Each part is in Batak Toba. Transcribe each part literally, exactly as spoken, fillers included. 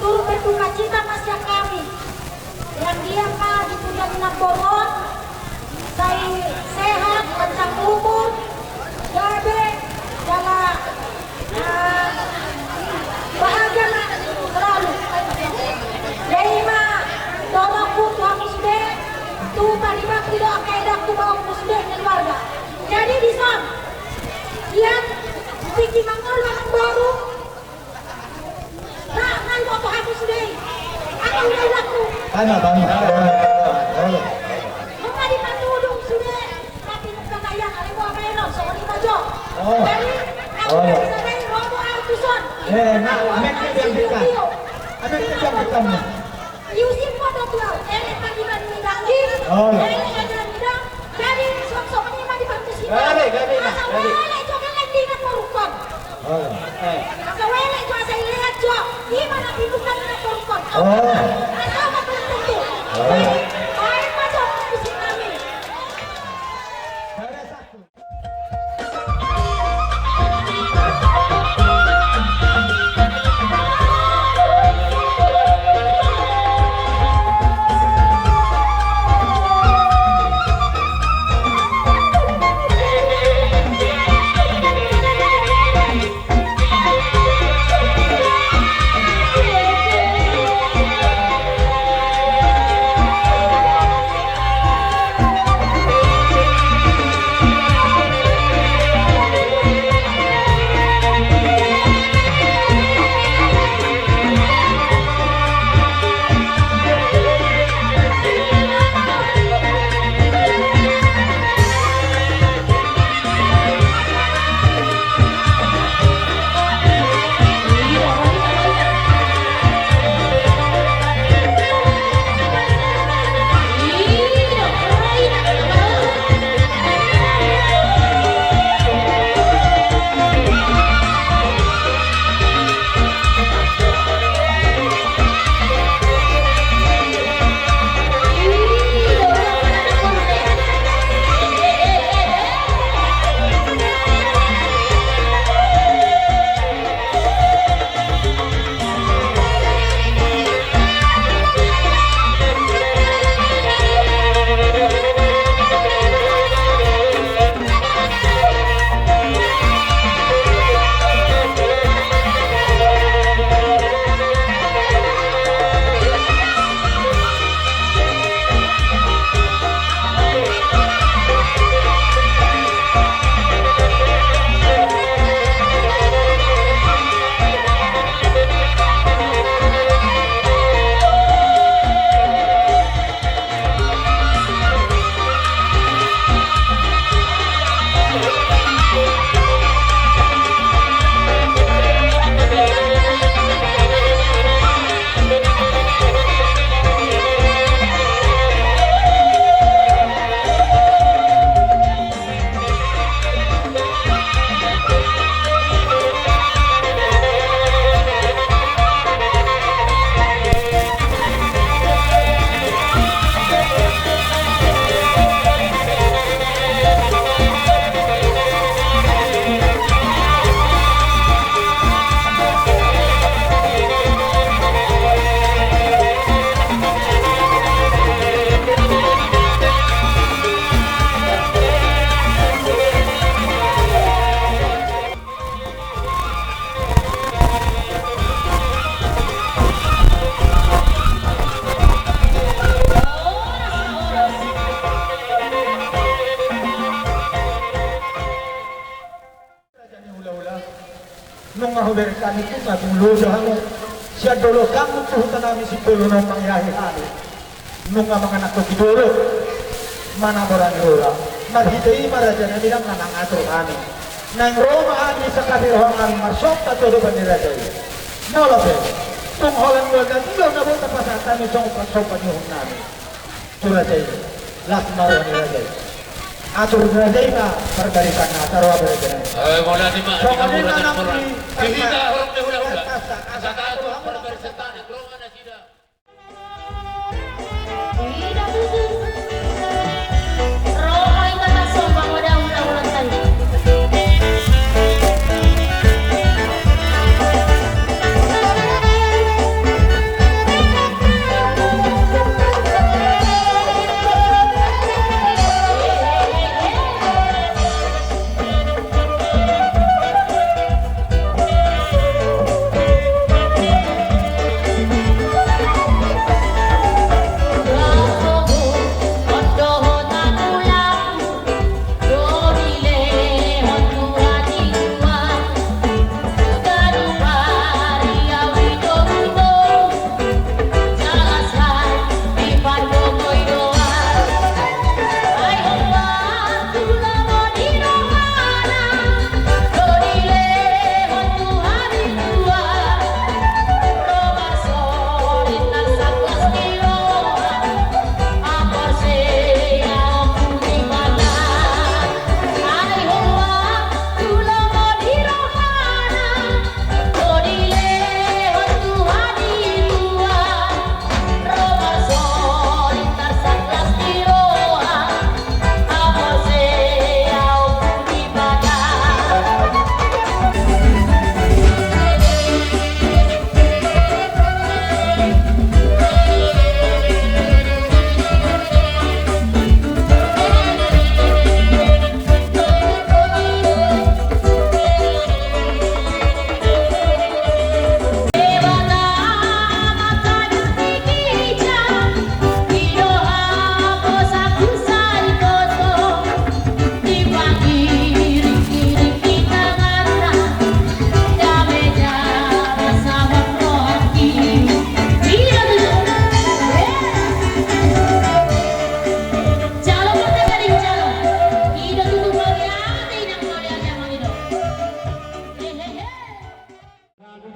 Turut berduka cita ma sian hami. Yang dia ma di pudian inang boru on, sai sehat, panjang umur, gabe, jala, ah, bahagia ma selalu. Jadi ma dohononku tu hamu sude, tu padi bakti do angka edangku, baoku sude keluarga. Jadi dison, ia tingki mangolu inang boru, ra, ra iboto hamu sude. Angka ulaulaku. Tama, tama. Nunga dipatudung sude. Tapi nunga na ia, ale boa baenon, songon i ma jo. Oh. Jadi, aku bisa bae romo au tuson. Eh, na, amek ke biang kita. Amek ke biang kita. Iusip ma do tu au, elek ma di bani ni danggi, elek ma di bani ni dang, jadi songon i ma di bantus i. Elek, elek, elek. Asa elek jo, elek di na porukon. Asa elek jo, asa elek jo, i ma na pinungka di na porukon. Asa ma belum tentu. Jadi, baen ma jo bantus i nami. Raja ni hulahula, nunga hubereng hami tu agung loja hamu sian dolok hamu tu huta nami Simbolon on mangiahi hami. Nunga mangan angka di dolok, manabor hami roha. Marhite i ma raja nami, ndang na mangatur hami. Naeng ro ma hami sangkap i roha nami marsomba tu adopan ni raja i. Molo pe tung holan do na tio na boi tapasahat hami songon parsomba ni uhum nami tu raja i, las ma roha ni raja i. Atur ni raja i ma parbarisan na taroa raja nami. Eh, mauliate ma. Songon i ma nang di hita horong ni hulahula. Asa atur parbarisan tana, ro ma nasida.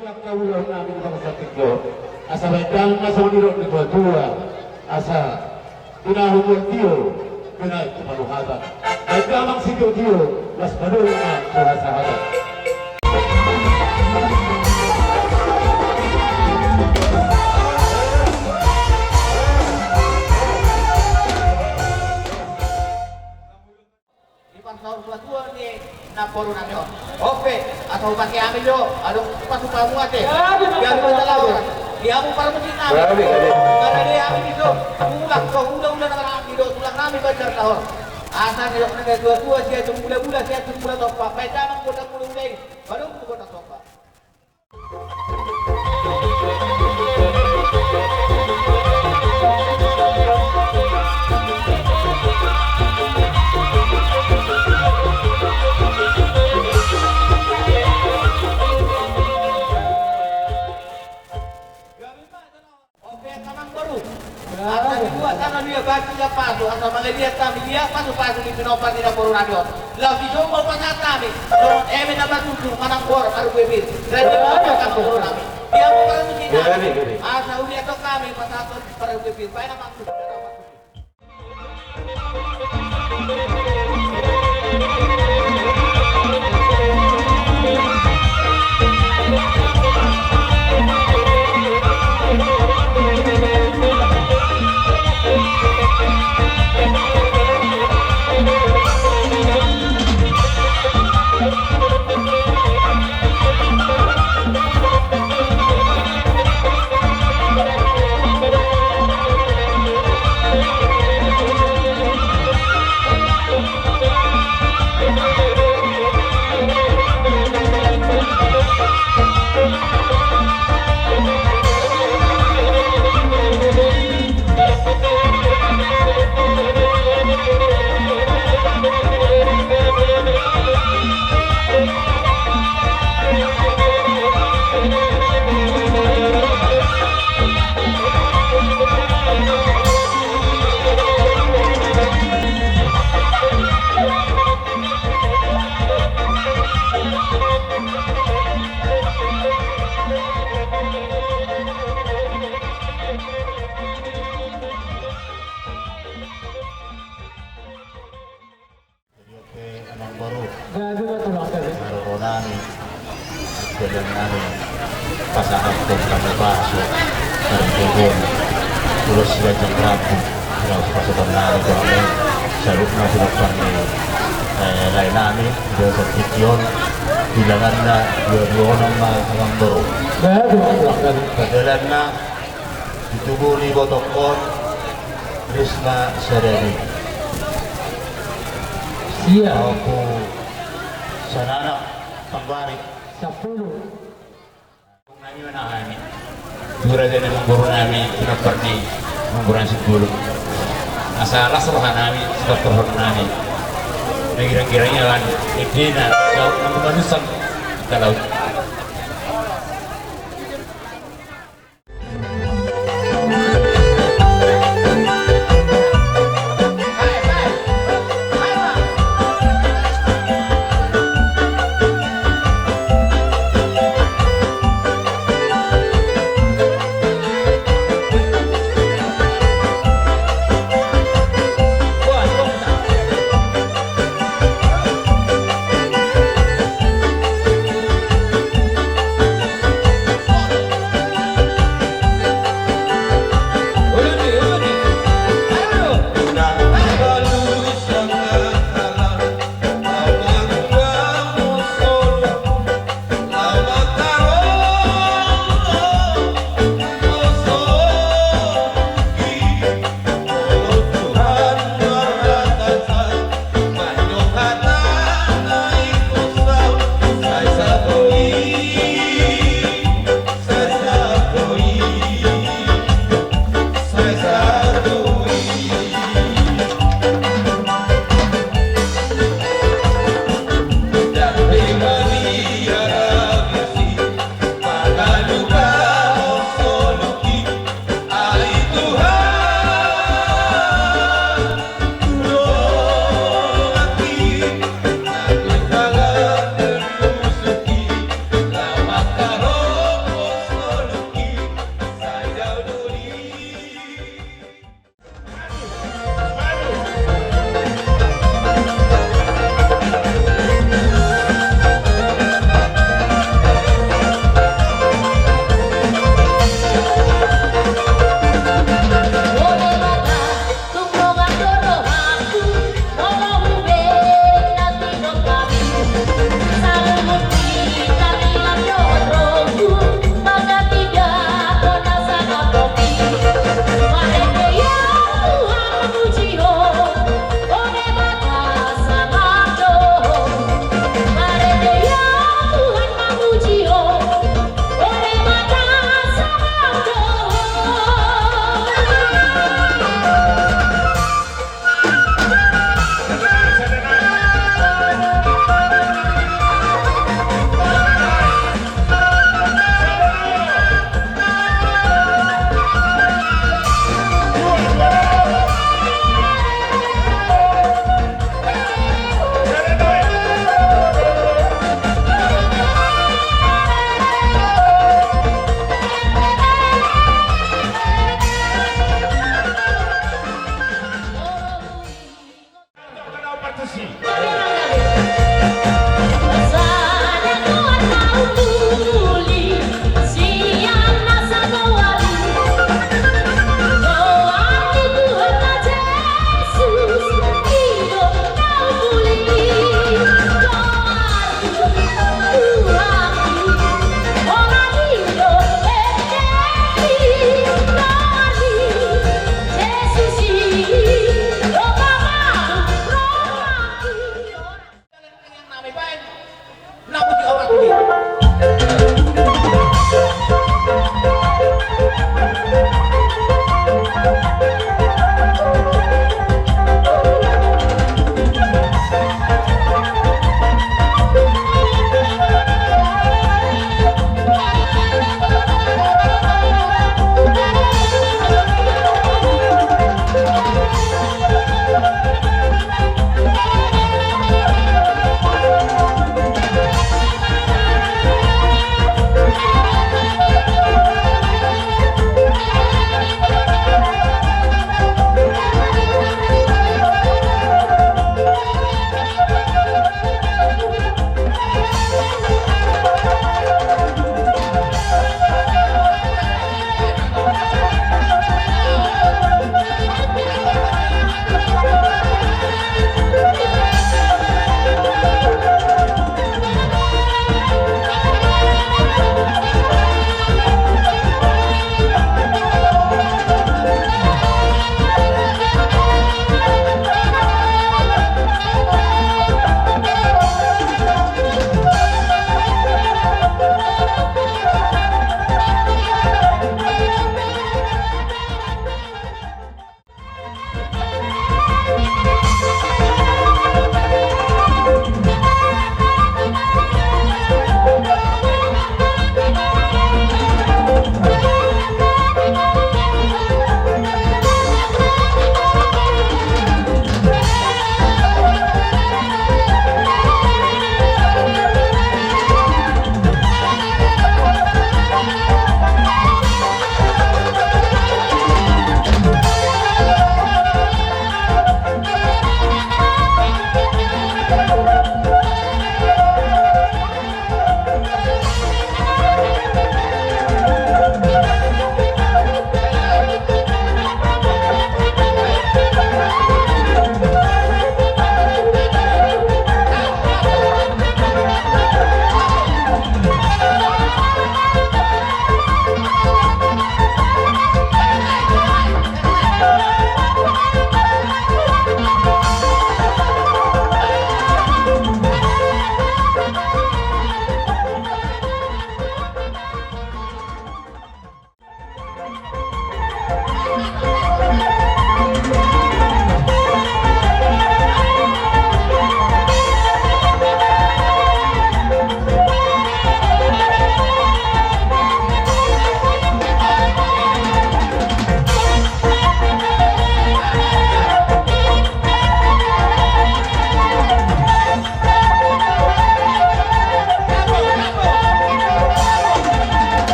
Angka ulaon nami di bangso tingki on, asa baen damang ma songon nidok ni tua-tua, asa pinahumon tio, pinaek tu panuhatan. Baen damang sitio-tio, las madoli ma tu hasahatan. Di parsaor tua-tua ni namboru nami on. Onpe, asa hupake hami do, adong pasu-pasu ate. Gabe ma, gabe ma, gabe ma. Di hamu parmusik nami. Gabe, gabe. Gabe hami di son. Tulang, so hula-hula na marhaha do, tulang nami Banjar Lahor. Asa nidok ni tua-tua, sian tu mula-mula, sian tu mula tompa. Baen damang gondang mula-mula i. Baru tu gondang tompa. Oke, amangboru. Asa dibuat sana dia batu dia pasu, asa mangaliat kami dia pasu-pasu di pinompar di dapur radio. Langsung coba pasahat kami. Songon eme na matutu manang bor paru bebir. Jadi apa kabar kami? Dia mau paru sini. Asa uliat kami pasahat paru bebir. Baik, amang. Jadi, oke, amangboru. Jadi, betul, oke. Maroro nami. Jadi, nami. Pasahat tu kami pasu. Dari kubur. Terus dia jam rabu. Terus pasukan nami tu kami. Salut nami tu kami. Eh, lae nami. Dia sepikion. Bilanganna dua-dua nama amangboru. Jadi, betul, oke. Padalanna. Di tubu ni botokkon, Risma Sadani. Sia. Aku sananak pambari. Sampulu. Nami mana nami. Jura jadi amangboru nami, pinompar ni amangboru nami Sipulu. Asa las roha nami, sebab roha nami. Mengirang-kirang ia lan, idina, kau nang manusan, kalau.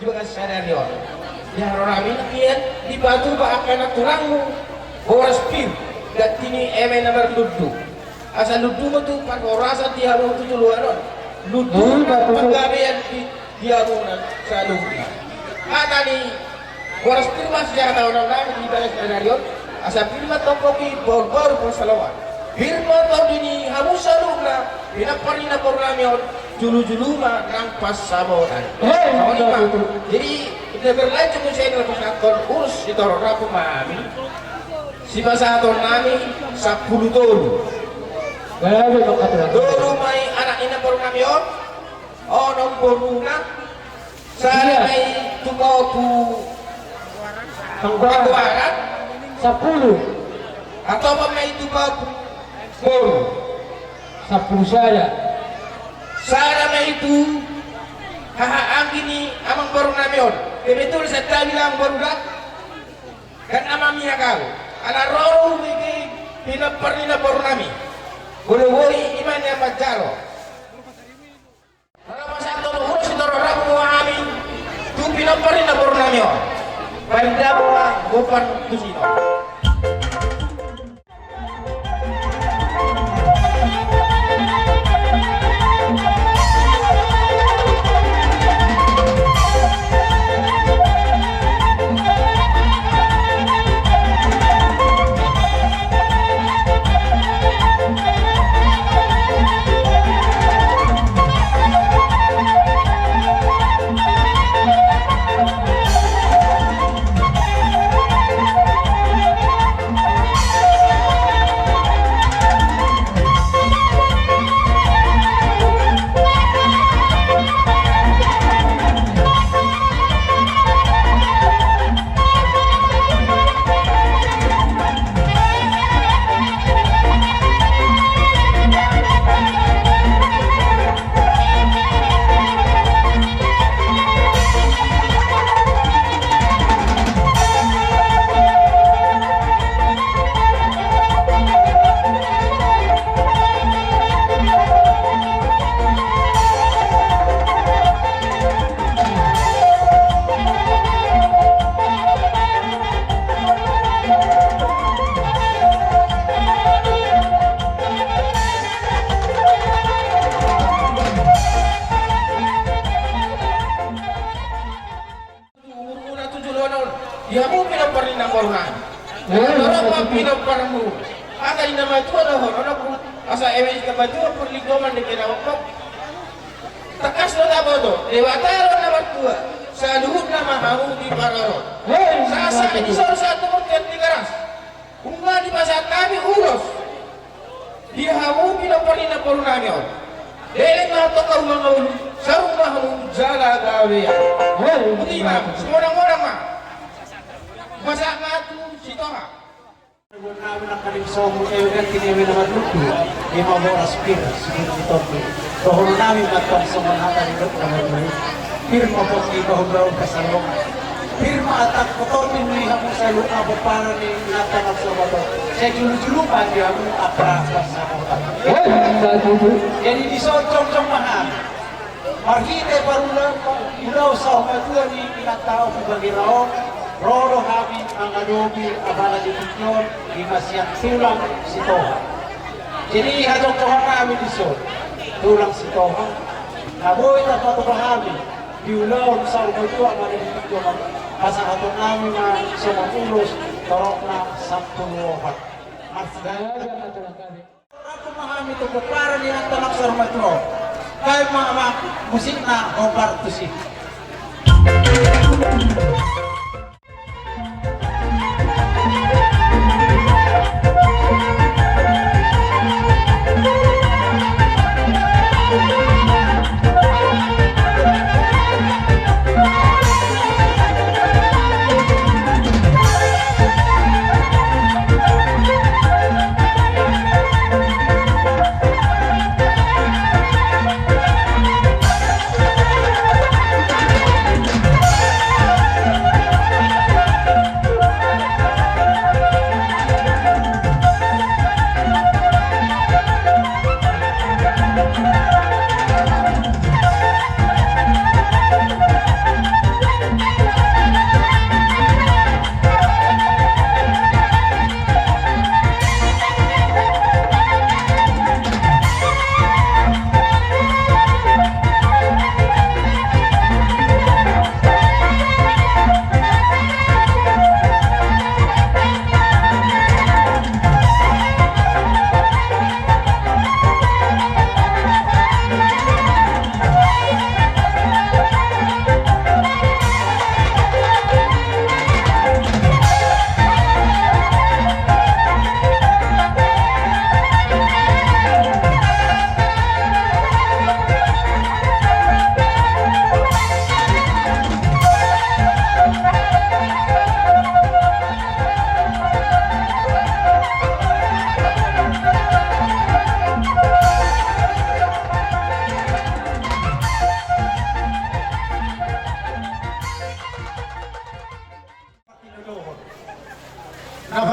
Di bagas sadari on, di haroro nami, dipatupa angka na turangmu boras pir, ganti ni eme na marlundu. Asa lundu ma tu parhorasan di hamu tu joloan on. Lundu ma tu panggabean di, di hamuna saluhutna. Hata ni boras pir ma sijahatahonon nami di bagas sadari on. Asa pir ma tongkoki bahulbahul pansalongan. Pir ma tondi ni hamu saluhutna, pinompar ni namboru nami on, jolojolo ma nang pansamotan. Hei, songon i ma. Jadi, inda berlanjut muse na pasahathon ulos, sitorop rap ma hami. Sipasahaton nami sampulu tolu. Gabe mangkatulang. Tolu ma i anak ni namboru nami on. Onom boruna. Sada ma i tu Panggoaran. Panggoaran. Sampulu. Opat ma i tu Pangboru. Sampulu sada. Sada ma i tu haha anggi ni amangboru nami on. Kebetulan santabi amangboru da. Kan amang miak au. Ala ro do hubege pinompar ni namboru nami. Boloboli ima nian manjalo. Molo pasahathon ulos, sitorop rap ma hami tu pinompar ni namboru nami on. Baen damang ma gopan tusi on. Umurmuna tu joloan on, di hamu pinompar ni namboru nami. Ala ro ma pinomparmu. Hata ni na matua dohot anakku, asa eme i na matua parlinggoman di kena ompok. Tangkas do taboto, Debata do na martua, saluhutna ma hamu diparorot. Hei, sasa i di sor satu pertian di garas. Nunga dipasahat hami ulos di hamu pinompar ni namboru nami on. Leleng ma hamu tu angka umma mangolu, saur ma hamu jala gabe. Hei, boti ma, simonang-monang ma. Pasahat ma tu Sitoha. Nami nangkaning songon eme ganti ni eme na marlundu, ima boras pir, sibun ni tondi. Dohonon nami ma tong songon hata ni dokter na marlundu. Pir ma pongki bahulbahul pansalongan. Pir ma atak kotor ni hamu saluhutna pomparan ni inanta na saur matua. Sai jolojolo ma di hamu ampara pansamotan. Hei, satuju. Jadi dison jongjong ma hami. Marhite parula, ulaon saur matua ni inanta Ompu Bagira on, ro do hami mangadopi apala di tingki on, ima sian tulang Sitoha. Jadi hajongjongan nami dison, tulang Sitoha, na boi tarpatupa hami di ulaon saur matua mangadopi tingki on, pasahaton nami ma songon ulos, toropna sampulu opat. Marsidaga ma tulang kami. Rap ma hami tu pomparan ni inanta na saur matua. Baen ma amang musikna hombar tusi.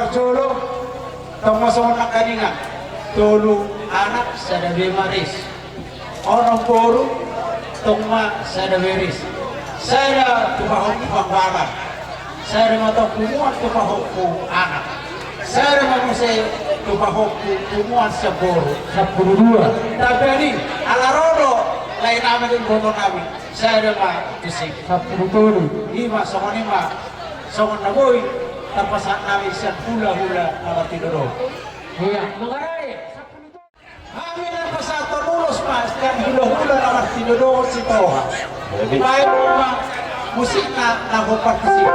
Jolo, tong ma songon nangkiningan, tolu anak, sada be ma ris. Onom boru, tong ma sada be ris. Sada tu pahompu panggalan. Sada ma tong punguan tu pahompu anak. Sada ma muse tu pahompu punguan sian boru. Sampulu dua. Tamba ni, ala ro do lae nami dohot iboto nami. Sada ma tusi. Sampulu tolu. I ma songon i ma. Songon na boi tapasahat nami sian hulahula na martinodohon. Ia, mangarade. Hami na pasahathon ulos ma sian hulahula na martinodohon Sitoha. Baen ma musikna na hombar tusi.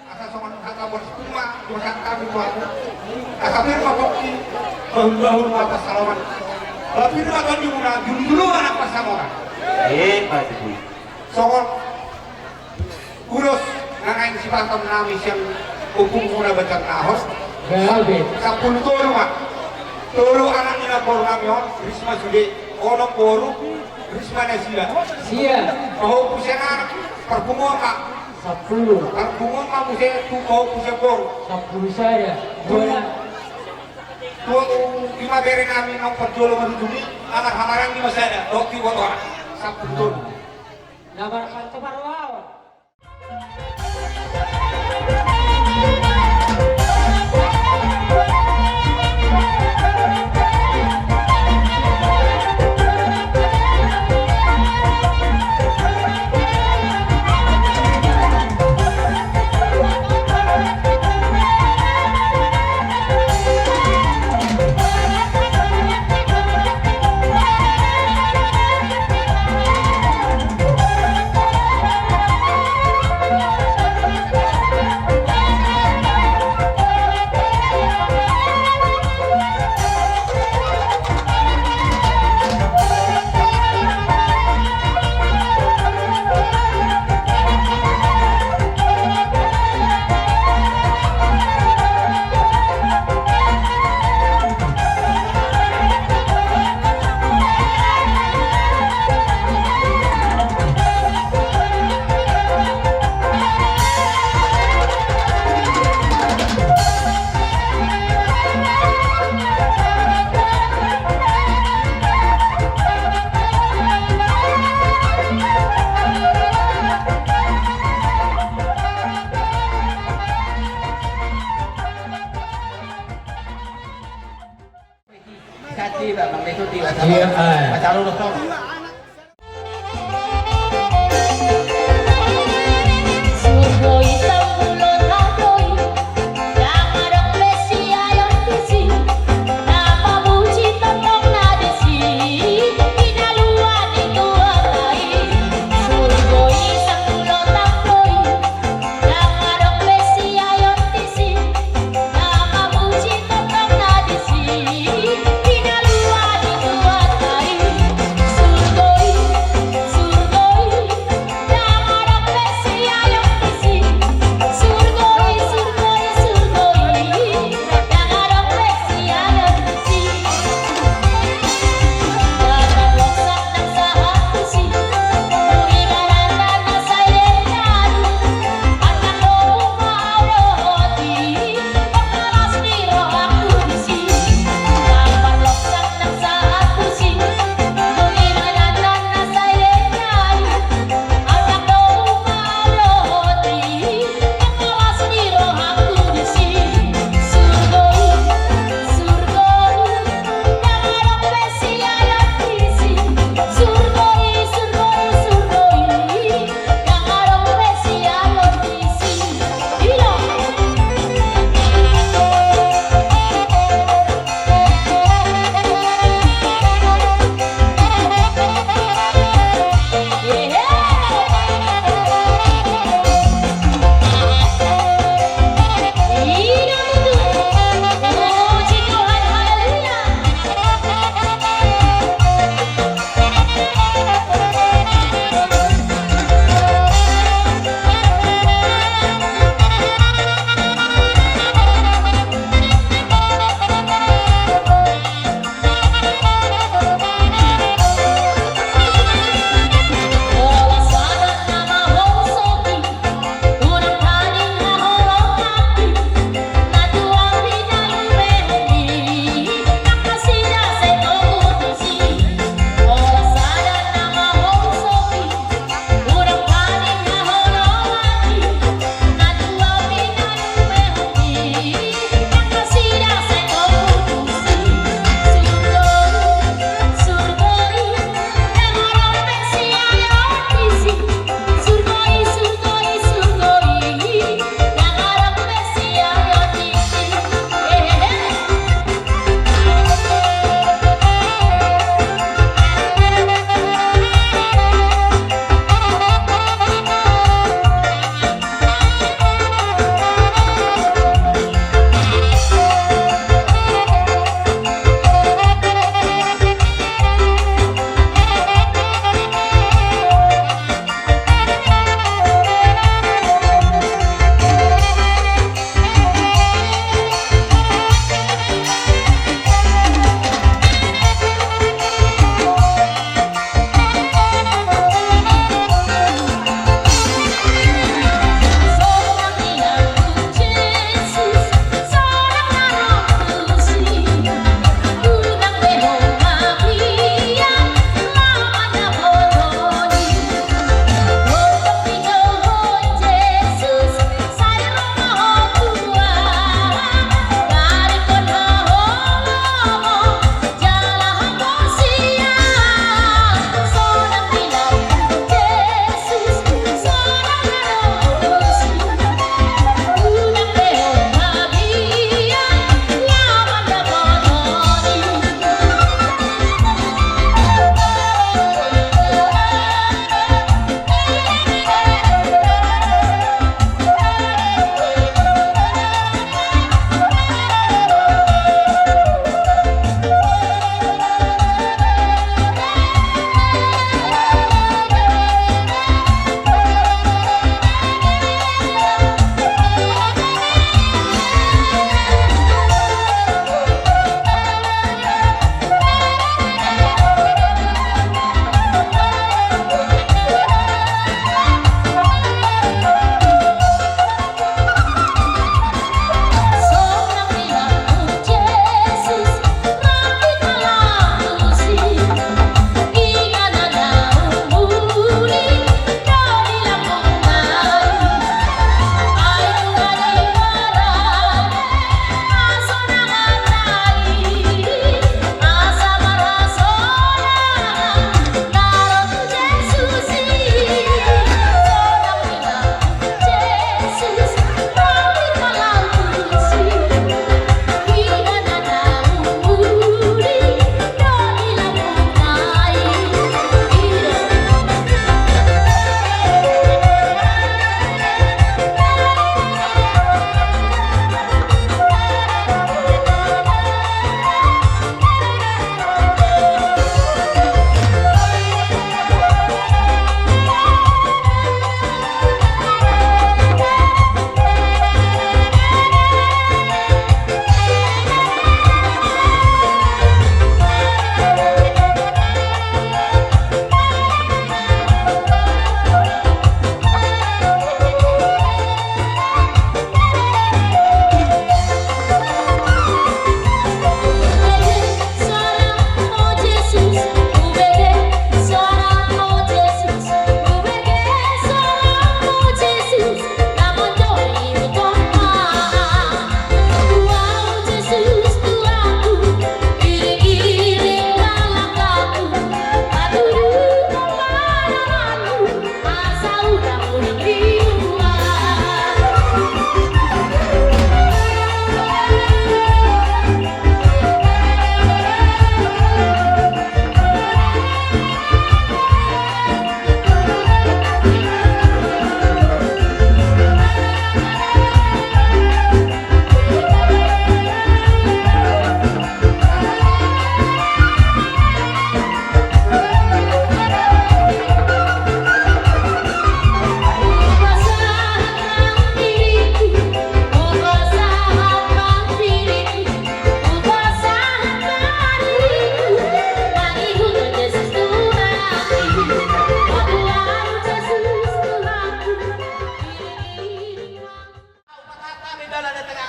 Asa songon hata boras puma, boras hami buat. Asa pir ma pongki, bahul-bahul ma pansalongan. Ba pir ma tonjongmuna, julu-julu ma nang pansamotan. Eh, Pak Jokowi. Songon ulos na naeng sipasahat nami sian ompungmuna Banjarnahor. Gabe. Sampulu tolu ma. Tolu anak ni namboru nami on, ris ma sude, onom boru, ris ma nasida. Sia. Pahompu sian anak, parpunguan ma. Sampulu. Parpunguan ma muse tu pahompu sian boru. Sampulu sada. Tu, tu ima bere nami naung parjolo marujung i, amar hamaranggi ma sada, dohot tu ibotona. Sampulu tolu. Na marpanto parrohaon. Iya, eh.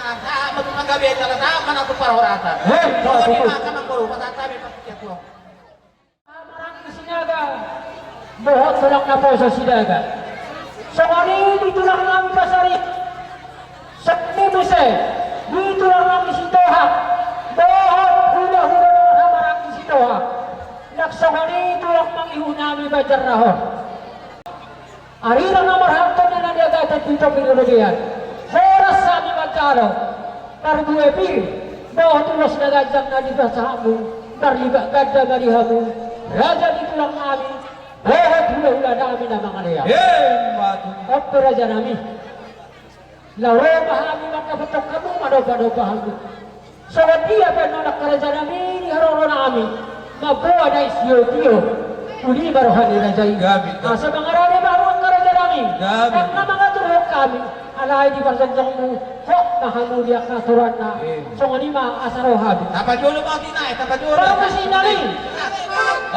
Sahat ma tu panggabean, sahat ma tu parhorasan. Songon i ma amang boru, pasahat hami ma tu Amang Sinaga, dohot tulang naposo Sinaga. Songon i di tulang nami Pasaribu. Songon i muse di tulang nami Sitohang, dohot hulahula ni amang Sitohang. Nang songon i tulang mangihut nami Banjarnahor. Ari na marhangkon na niagatan di topi ni robean, horas hami manjalo parbue pir dohot ulos na ganjang na dipasahatmu, marlipat ganda ma di hamu, raja ni tulang nami, dohot hulahula nami na mangalean. Emma tutu. On pe raja nami, laho ro ma hami mandapothon hamu, manombanomba hamu. Songon dia pe nuaeng raja nami, di haroro nami, mamboan na siotio, uli ma roha ni raja i. Gabe. Asa mangarade ma hamu angka raja nami. Gabe. Angka mangaturhon hami, alai di parjongjongmu, hot ma hamu di angka aturanna. Emma. Songon i ma asa ro hami. Tapajolo ma hami nai, tapajolo. Partusi nami.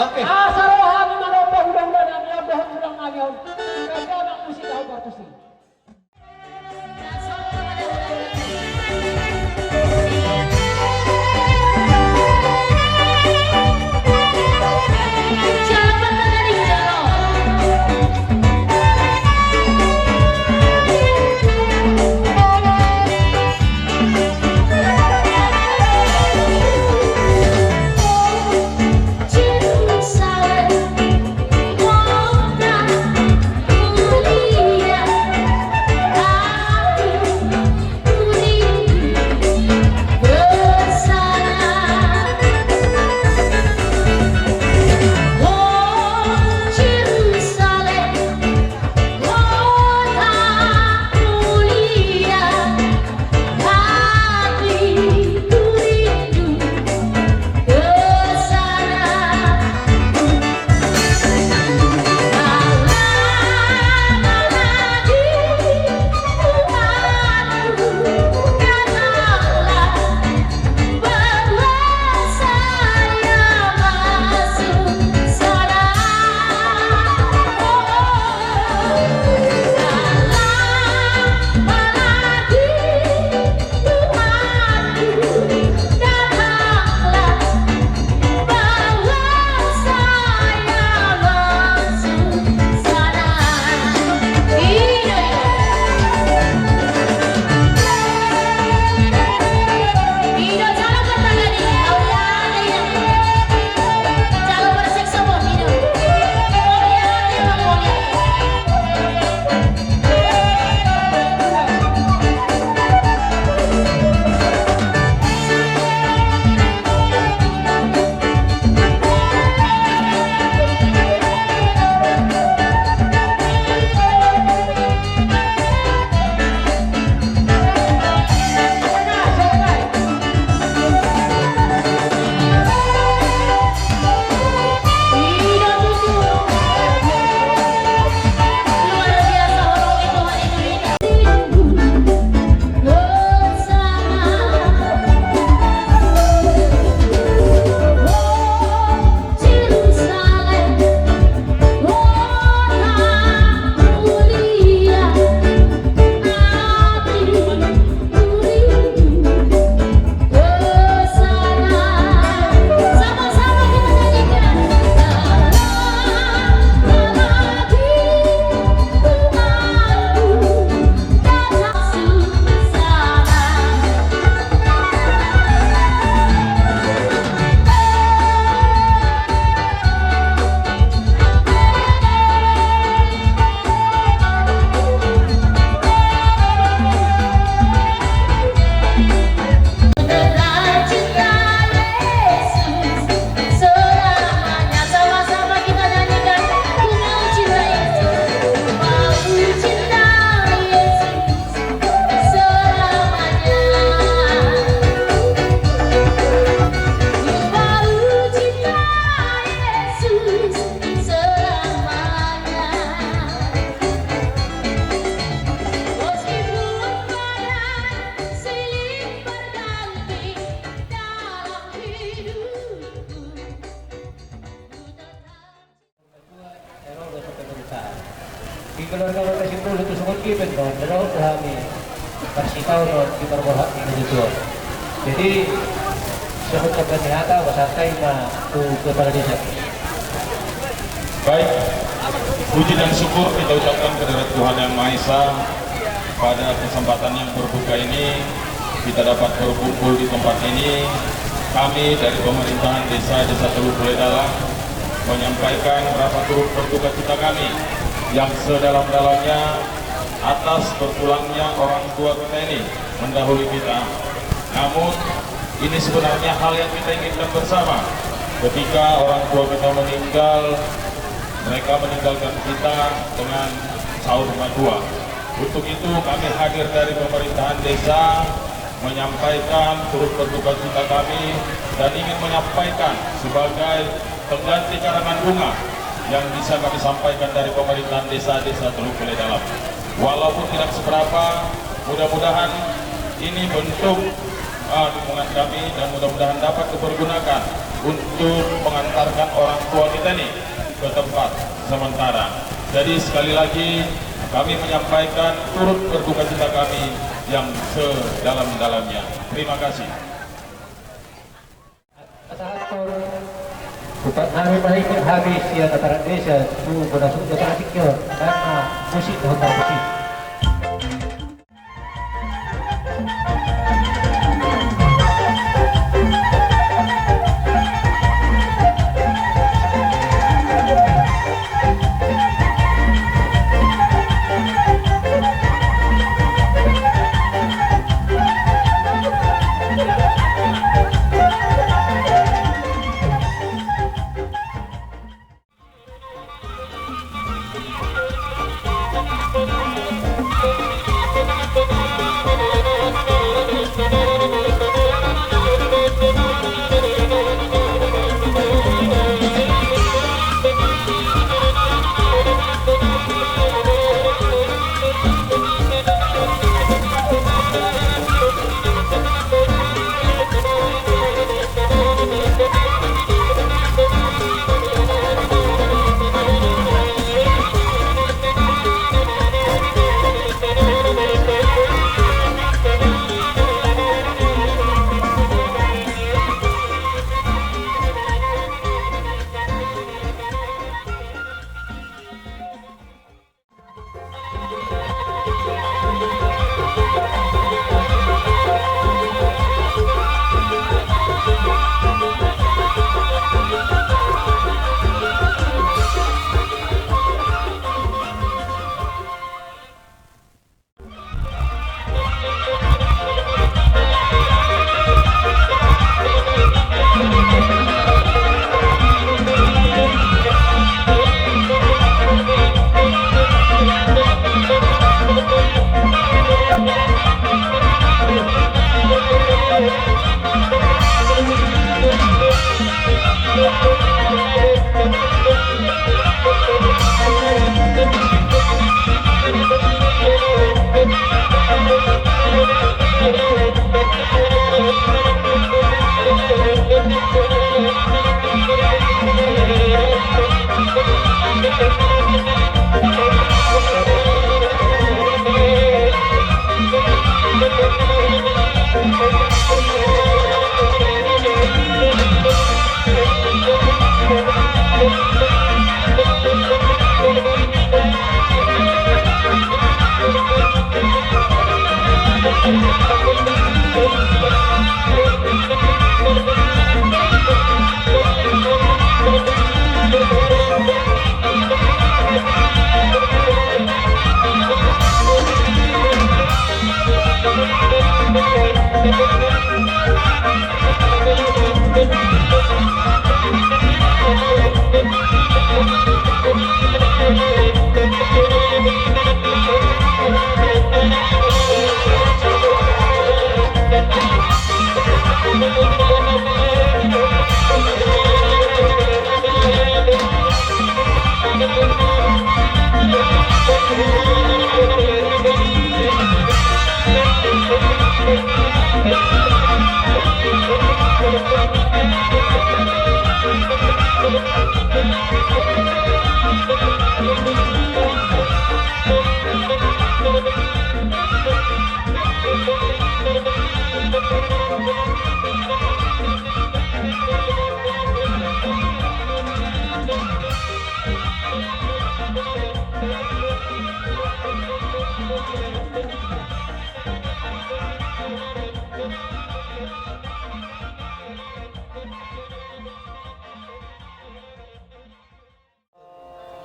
Oke. Asa ro hami manomba hulahula nami on dohot tulang nami on. Gabe ma musik, au partusi. Di keluarga Rota Simbulu tu songon dia pe, Anton, daro tu hami. Parsitau do di parborhat ni tujuan. Jadi, sebut kembali hata, basartai ma tu kepala desa. Baik, puji dan syukur kita ucapkan kehadirat Tuhan Yang Maha Esa. Pada kesempatan yang berbuka ini, kita dapat berkumpul di tempat ini. Kami dari pemerintahan desa, Desa Teluk Bule Dalam, menyampaikan rasa turut berduka cita kami yang sedalam-dalamnya atas berpulangnya orang tua kita ini mendahului kita. Namun, ini sebenarnya hal yang kita inginkan bersama. Ketika orang tua kita meninggal, mereka meninggalkan kita dengan saur matua. Untuk itu, kami hadir dari pemerintahan desa menyampaikan turut berduka cita kami dan ingin menyampaikan sebagai pengganti karangan bunga yang bisa kami sampaikan dari pemerintahan desa, Desa Teluk Bule Dalam. Walaupun tidak seberapa, mudah-mudahan ini bentuk, eh, dukungan kami dan mudah-mudahan dapat dipergunakan untuk mengantarkan orang tua kita ini ke tempat sementara. Jadi, sekali lagi, kami menyampaikan turut berduka cita kami yang sedalam-dalamnya. Terima kasih. Pasahathon, umpat nami ma i, habis sian aparat desa tu bona sungkot na tingki on, karna musik na hot musik.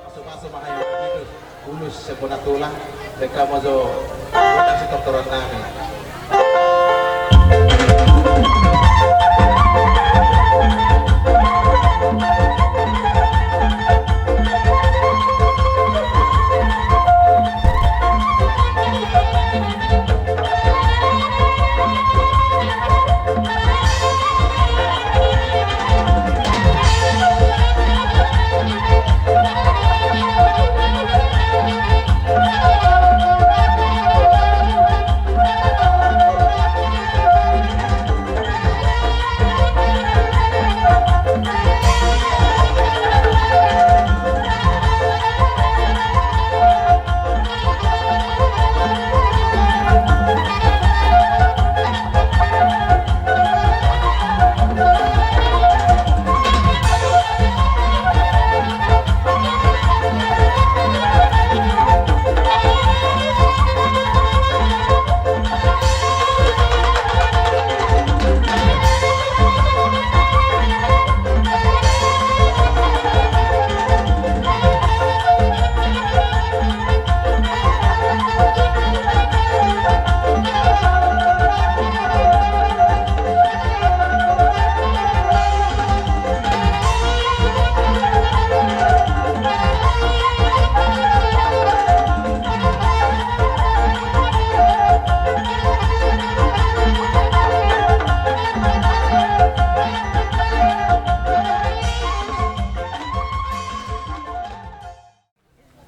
Pasu-pasu ma hamu, Gibus Sempona Tulang, dengka ma jo, Gibus Sitoran nami.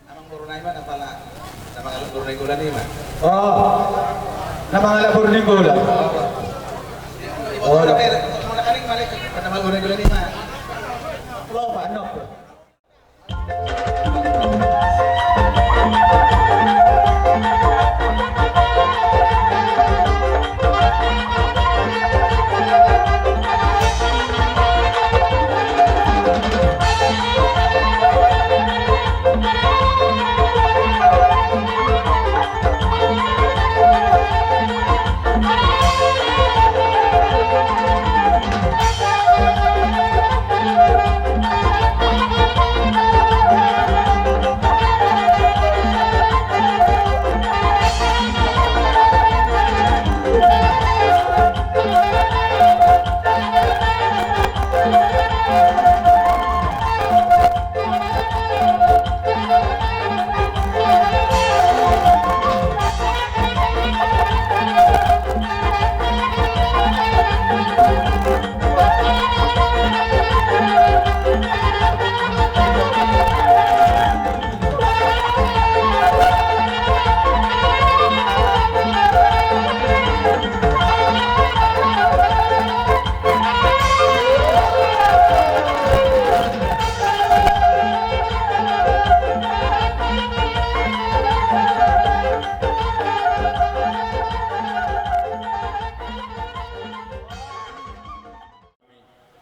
Amang boru nai ma na pala na mangalap boru Nainggolan i ma. Oh, na mangalap boru Nainggolan. Oh, na mangalap boru Nainggolan i ma. Loba, nok.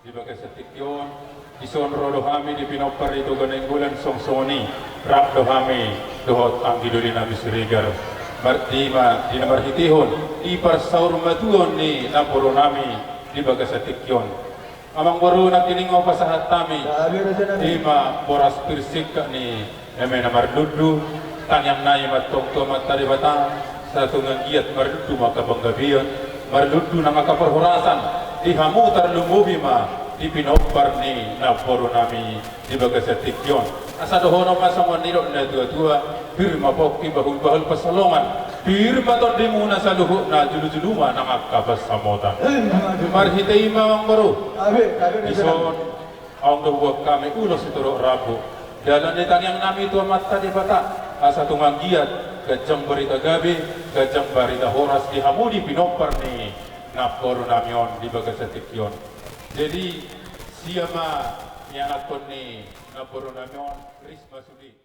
Di bagasan tingki on, dison ro do hami di pinompar ni Toga Nainggolan songon i, rap do hami dohot anggi doli nami Siregar. Marhite ma di na marhitehon di parsaurmatuaon ni namboru nami di bagasan tingki on. Amang boru, nangkining ma hupasahat hami, ima boras pir singkat ni eme na marlundu, tangiang nami ma antong tu Amanta Debata, asa tung anggiat marlundu ma angka panggabean, marlundu nang angka parhorasan di hamu, tarlumobi ma di pinompar ni namboru nami di bagasan tingki on. Asa dohonon ma songon nidok ni natuatua, pir ma pongki, bahulbahul pansalongan, pir ma tondimuna saluhutna, julujulu ma nang angka pansamotan. Marhite i ma, amang boru, dison adong do huboan hami ulos sitorop rambu, dalan ni tangiang nami tu Amanta Debata, asa tung anggiat ganjang barita gabe, ganjang barita horas di hamu di pinompar ni namboru nami on di bagasan tingki on. Jadi, sia ma ianakhon ni namboru nami on, ris ma sude.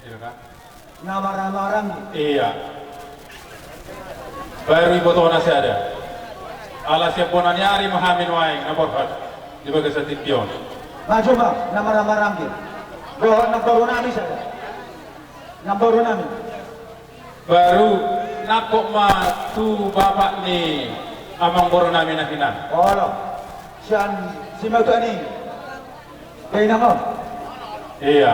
Iya kan? Na marhahamaranggi. Iya. Baru ibotona sada. Ala sian bona ni ari ma hami nuaeng na borhat di bagasan tingki on. Maju ma na marhahamaranggi. Dohot namboru nami sada. Namboru nami. Baru nangkok ma tu bapak ni amangboru nami na hinan. Olo. Sian simatua ni. Bainang on. Iya.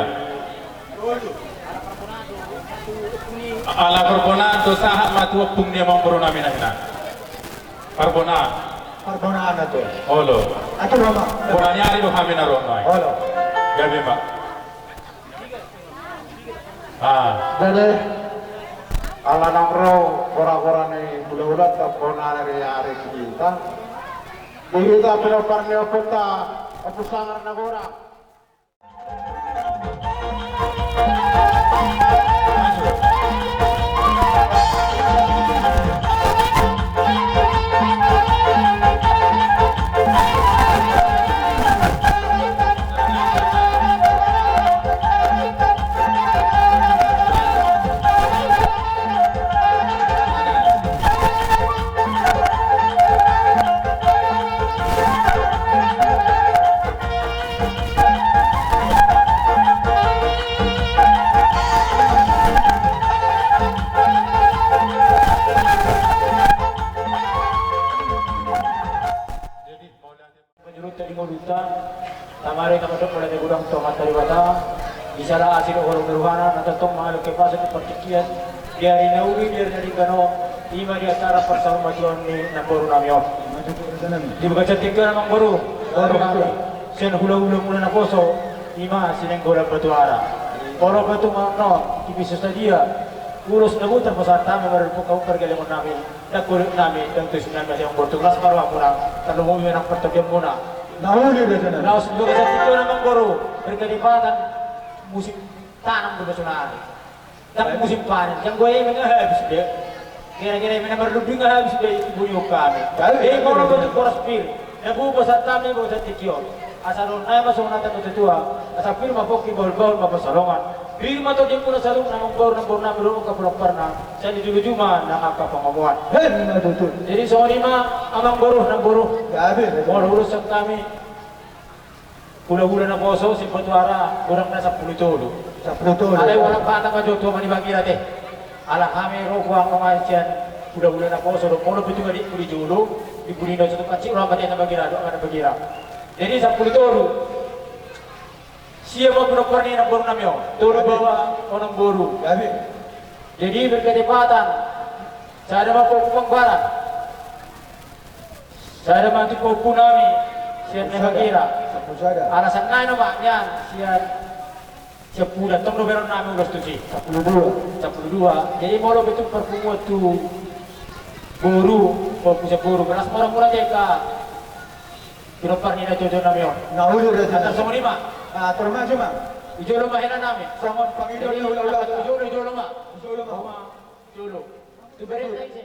Ala parbonaan do sahat ma tu ompung ni amangboru nami na hinan. Parbonaan. Parbonaan ate. Olo. Ate mama. Bona ni ari do hami na ro nuaeng. Olo. Gabe ma. Ah. Jadi ala naung ro gora-gora ni hulahulanta bona ni ari di hita. Di hita pinompar ni ompunta Ompu Sanggar Nagora. Jadi, mau lihat. Panjurutta di ngolunta, tamari tamandok mauliate godang tu Amanta Debata, di sala asi dohot holong ni rohana, na tongtong mangalehon kepason di partingkian, di ari na uli, di ari na denggan on, ima di acara parsaurmatuaon ni namboru nami on. Di bagasan tingki on amangboru, boru nami, sian hulahula muna naposo, ima si Nainggolan Batuara. Olo pe tung annon, tipi so sadia, ulos na boi tarpasahat hami, marhite hamu pargellengon nami. Ndang golek nami, ndang tusi nami, asa amangboru, tung las ma rohamuna, tarlumobi ma nang partingkian muna. Na uli do jana. Laos di bagasan tingki on amangboru, berkelipatan musim tanam do sonari. Ndang musim panen, janggo i ma nga habis be. Kira-kira i ma na marlumbi nga habis be, i buni on hami. Jadi, jadi, molo jadi, botik boras pir. Na boi pasahat hami di bagasan tingki on. Asa dohonon nami ma songon hata ni natuatua. Asa pir ma pongki, bahulbahul ma pansalongan. Pir ma tondimu na saluhutna amangboru, namboru nami dohot angka pinomparna. Sai di luju-luju ma nang angka pangomoan. Emma tutu. Jadi songon i ma amangboru, namboru. Gabe. Molo ulos sian hami. Hulahula naposo sian Batuara, godang na sampulu tolu. Sampulu tolu. Alai holan hata ma jo tu ama ni Bagira ate. Ala hami ro huang ma sian hulahula naposo do, molo pe tung adikku di jolo, di pudi na sotung hansit roha ma tu ama ni Bagira, dohot ama ni Bagira. Jadi sampulu tolu. Sia ma pinompar ni namboru nami on. Tolu baoa onom boru. Gabe. Jadi berketepatan. Sada ma pahompu Pangbaran. Sada ma tu pahompu nami sian Nabagera. Sampulu sada. Alasan nai nama nian sian, sian Puda, tong do bereng nami ulos tusi. Sampulu dua. Sampulu dua. Jadi molo pe tung parpunguan tu boru, pahompu sian boru, bereng ma rohamuna tu angka pinompar ni natuatua nami on. Na uli do jana. Atur songon i ma. Atur maju ma. Di jolo ma hela nami. Songon pangidoan ni hulahula. Di jolo, di jolo ma. Di jolo ma. Jolo. Tu bereng nai se.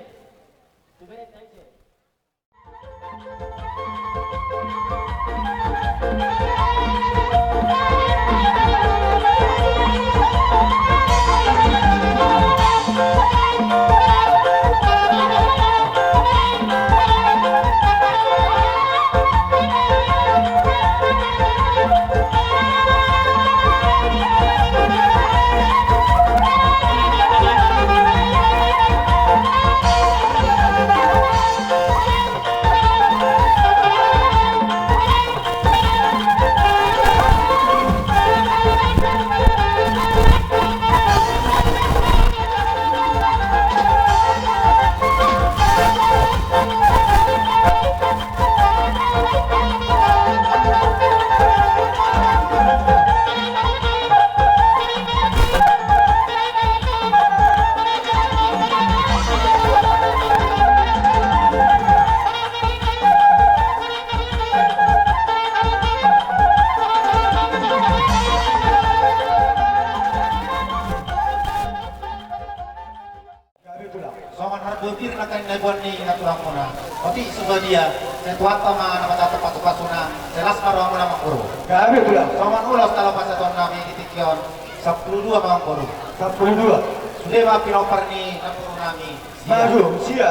Gabe tulang. Songon harbue pir nangkin na niboan ni naturamuna. Otik so sadia, sai Tuhanta ma na manjalo pasupasuna, sai las ma rohamuna amangboru. Gabe tulang. Songon ulos na laho pasahaton nami di tingki on. Sampulu dua ma amang boru. Sampulu dua. Sude ma pinompar ni namboru nami. Maju, sia.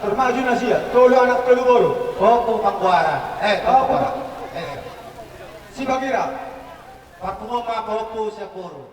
Termaju na sia. Tolu anak tolu boru. Pahompu Panggoaran. Eh, Pahompu Panggoaran. Eh. Sibagira. Parpunguan ma pahompu sian boru.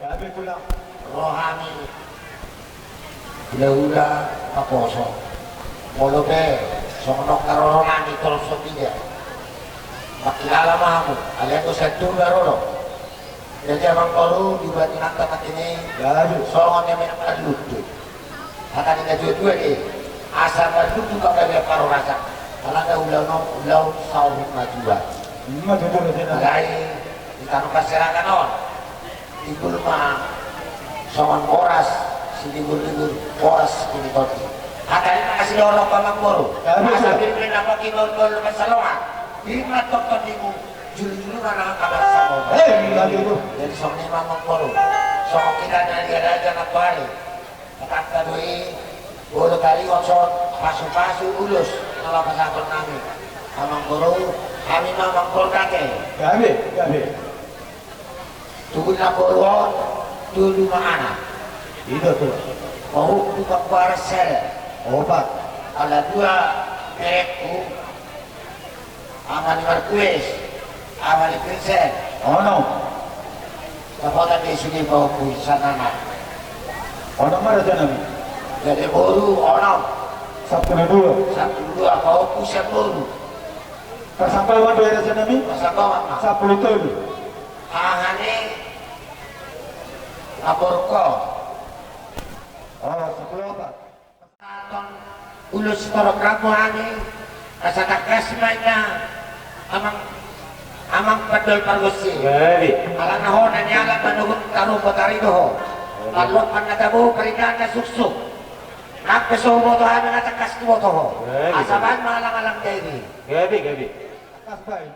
Gabe tulang. Rohani hulahula, maposo. Molo pe songon on haroro nami tolhon so piga, mangkilala ma hamu. Alai anggo sahat tu na ro do. Jadi amang boru, di batinanta nangkin i. Gabe. Songon i ma na parlundu. Hata ni natuatua do i, asa marlundu panggabean parhorasan. Alana ulaon on ulaon saur matua. Ima tutu raja nami. Alai di tano parserahan on, timbul ma songon boras sitimbultimbul, boras sitonditonди. Hata i ma na sidohonon amang boru. Gabe. Asa pir ma na pangki bahulbahul pansalongan, pir ma tongtong dimu, julujulu ma na angka pansalongan. Eh, ima tutu. Jadi songon i ma amang boru, songon hita na di raja nantoari. Hatanta do i, molo taringot songon pasupasu ulos na laho pasahaton nami, amang boru, hami ma amang boru, ate. Gabe, gabe. Tubu ni namboru on tolu ma anak. I do tutu. Pahompu Panggoaran sada. Opat. Ala dua berengku. Ama ni Markues, ama ni Vincent. Onom. Dapotan do i sude pahompu sian anak. Onom ma raja nami. Jadi boru onom. Sampulu dua. Sampulu dua pahompu sian boru. Parsangkaman do i raja nami. Parsangkaman ma. Sampulu tolu. Aha ni namboru ho. Oh, sampulu opat. Pasahaton ulos sitorop rambu hami, asa tangkas ma inna amang, amang pandol pargonsi. Gabe. Alana ho na nialap manogot tarombo tarido ho. Gabe. Parlompan na tabo, parindahan na suksuk. Nang pe so huboto hami, nga tangkas huboto ho. Gabe. Asa bahen ma alangalang jadi. Gabe, gabe. Tangkas bahen.